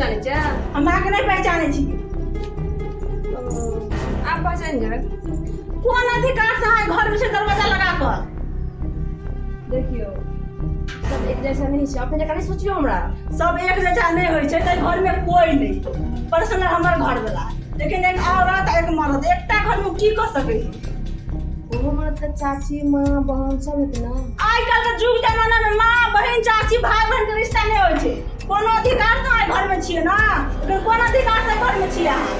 पहचानै छियै? हम अहाँके नहि पहचानै छी। आब पहचान जायब। कोन अधिकार से अहाँ घर में छै दरवाजा लगा कऽ? देखियौ, सब एक जैसा नहीं छै, अपने जकाँ नहि सोचियौ हमरा। सब एक जैसा नहि होइ छै तऽ घर में कोई नहि पर्सनल हमर घर वाला, लेकिन एक औरत आ एक मर्द एकटा घर में की कऽ सकै छै? ओहो मर्द के चाची, माँ, बहन सब हेतै ने। आइ काल्हि के युग जमाना में माँ, बहन, चाची, भाई बहन के रिश्ता नहि होइ छै। कोनो अधिकार से अहाँ घर में छियै ने? लेकिन कोन अधिकार से घर में छियै अहाँ?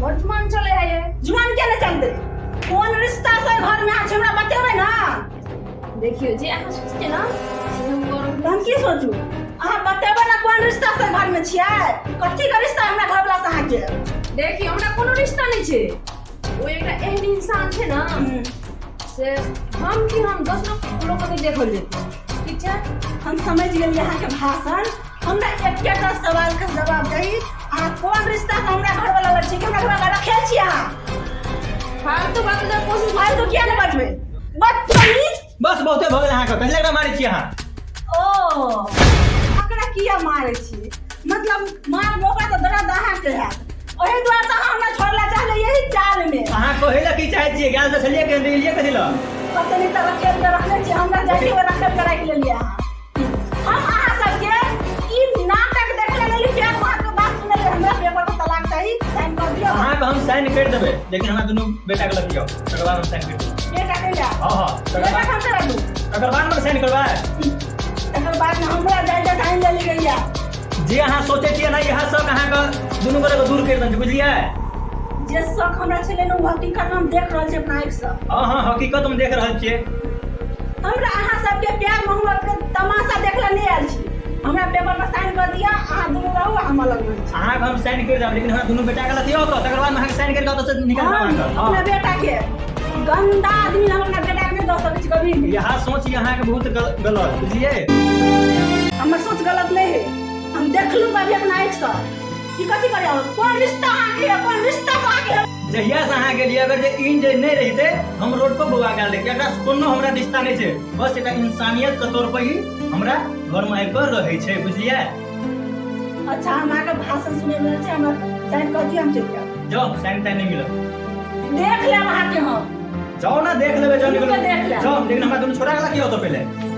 बड़ जुमान चलै है ये। जुमान किया नहि चलतै? कोन रिश्ता से घर में अहाँ छी, हमरा बतेबै ने? देखियौ, जे अहाँ सोचतियै ने से हम करब। तऽ हम की सोचू? अहाँ बतेबै ने कोन रिश्ता से घर में छियै? कथी के रिश्ता हमरा घर वाला से अहाँके? देखियौ, हमरा कोनो रिश्ता नहि छै। ओ एकटा एहन इंसान छै ने से हम की हम 10 लोग के नहि देखल जेतै, ठीक छै? हम समझ गेलियै अहाँके भाषण। हमरा एकेटा सवाल के जवाब दही, अहाँ कोन रिश्ता से हमरा घर वाला लग छी कि हमरा घर वाला रखे छी अहाँ? फालतू बात जब कोशिश। फालतू किया नहि बजबै, बदतमीज। बस, बहुते भऽ गेल अहाँके। कथी लए मारै छी अहाँ? ओ, अकरा किया मारै छी? मतलब मारबो ओकरा तऽ दर्द अहाँके हैत। ओहि दुआरे तऽ अहाँ हमरा छोड़ला चाहले यही चाल में। अहाँ कहै लए की चाहै छियै? गेल तऽ छलियै केन्द्र, एलियै कथी लए? पत्नी तऽ रखेल के रखने छी, हमरा जाइके हुए रखेल के राखि लेलियै अहाँ। हम अहाँ सबके ई नाटक देखले लेली, प्यार अहाँके बात सुनले। हमरा पेपर पर तलाक चाही, साइन कर दियौ। अहाँके हम साइन करि देबै, लेकिन हमरा दुनू बेटाके लऽ लिअ, तकर बाद हम साइन करि देबै। बेटा के जा? हँ, तकर बेटा बाद। हम से रखू। तकर बाद ने साइन करबै। तकर बाद में हमरा जाइ जा साइन लेली गैया। जे अहाँ सोचै छियै ने, इएह शौक अहाँके दुनू गोटेके दूर करि देने छै, बुझलियै? जे शौक हमरा छलै ने, ओ हकीकत हम देख रहल छी अपना आँखिसँ। हँ, हकीकत हम देख रहल छियै। हमरा अहाँ सबके प्यार मोहब्बत के तमाशा देखला नहि आयल छी। हमरा पेपर पर साइन कर दिअ, अहाँ दुनू रहू, हम अलग रहै छी। अहाँके हम साइन करि देब, लेकिन हमरा दुनू बेटाके लतियौ तऽ तकर बाद अहाँके साइन करि कऽ ओतऽसँ निकालि देब हम अहाँके। अपना हँ। बेटा के, गंदा आदमी हम अपना बेटा के नहि दऽ सकै छी कभी भी। इएह सोच अहाँके बहुत गलत, बुझलियै? हमर सोच गलत नहि है। हम देखलू अभी अपना आँखिसँ ई कथी करे। कोन रिश्ता अहाँके है? कोन रिश्ता अहाँके है? जहिया से अहाँ गेलियै, अगर जे इन जे नहि रहितै, हम रोड पर बौआ गेल रहितै। एकरा कोनो हमरा रिश्ता नहि छै, बस एकटा इंसानियत के तौर पर ही हमरा घरमे आबि कऽ रहै छै, बुझलियै? अच्छा, हम अहाँके भाषण सुनै मे छै। हमरा साइन कऽ दिअ, हम चलि जायब। जाउ, साइन ताइन नहि मिलत। देख लेब अहाँके हम। जाउ ने, देख लेबै, जाउ। दुनू के निकलू। देख लेब। जाउ, लेकिन हमरा दुनू छोड़ा के लऽ के तऽ पहिले।